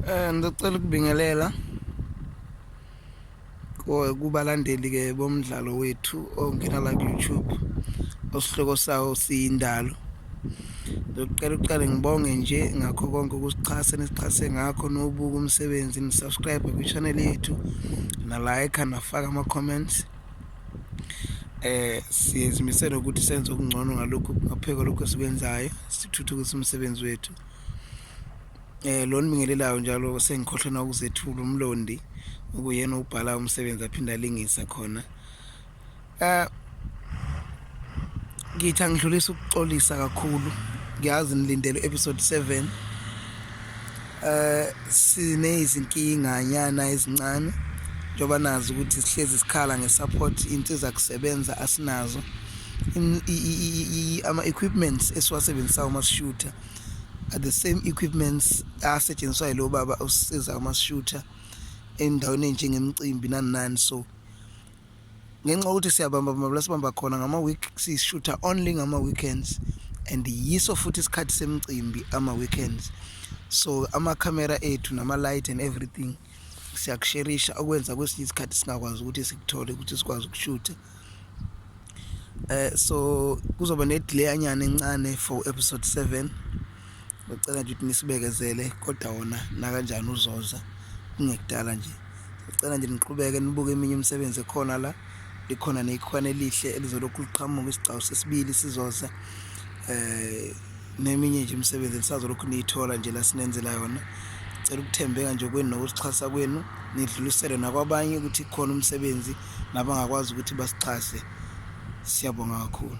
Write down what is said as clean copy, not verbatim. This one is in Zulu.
Ngicela ukubingelela kubalandeli ke bomdlalo wethu ongena la ku-YouTube osihloko sawo siyindalo. Ngizocela ukuqale ngibonge nje ngakho konke ukusixhasa enisixhase ngakho niwubuke umsebenzi ni-subscribe kwi-channel yethu na-like nafaka ama-comments. Sizimisele ukuthi senze okungcono ngalokhu ngaphezu kwalokhu esikwenzayo, sithuthukise umsebenzi wethu. Lo onibingelelayo njalo sengikhohlwe nawukuzethula uMlondi okuyena obhala umsebenzi aphinde alingise khona. Ngithi angidlulise ukuxolisa kakhulu, ngiyazi nilindele u-episode 7. Sinezinkinga nyana ezincane njengoba nazi ukuthi sihlezi sikhala nge-support, insiza kusebenza asinazo. Ama-equipments esiwasebenzisayo uma sishutha are the same equipments asetshenziswa yilo baba osisiza uma sishutha endaweni enjengemicimbi nani nani. So ngenxa yokuthi siyabamba bamba la sibamba khona ngama-week, sishutha only ngama-weekends and yiso futhi isikhathi semicimbi ama-weekends. So amakhamera ethu nama-light and everything siyakusherisha, okwenza kwesinye isikhathi singakwazi ukuthi sikuthole ukuthi sikwazi ukushutha. So kuzoba ne-delay nyana encane for episode 7. Ngicela nje ukuthi nisibekezele, kodwa wona nakanjani uzoza kungekudala nje. Ngicela nje niqhubeke nibuke eminye imisebenzi ekhona la, likhona nekhwane elihle elizolokhu liqhamuka, isigcawu sesibili sizoza, neminye nje imisebenzi enisazolokhu niyithola nje la sinenzela yona. Cela ukuthembeka nje kwenu nokusixhasa kwenu, nidlulisele nakwabanye ukuthi khona umsebenzi nabangakwazi ukuthi basixhase. Siyabonga kakhulu.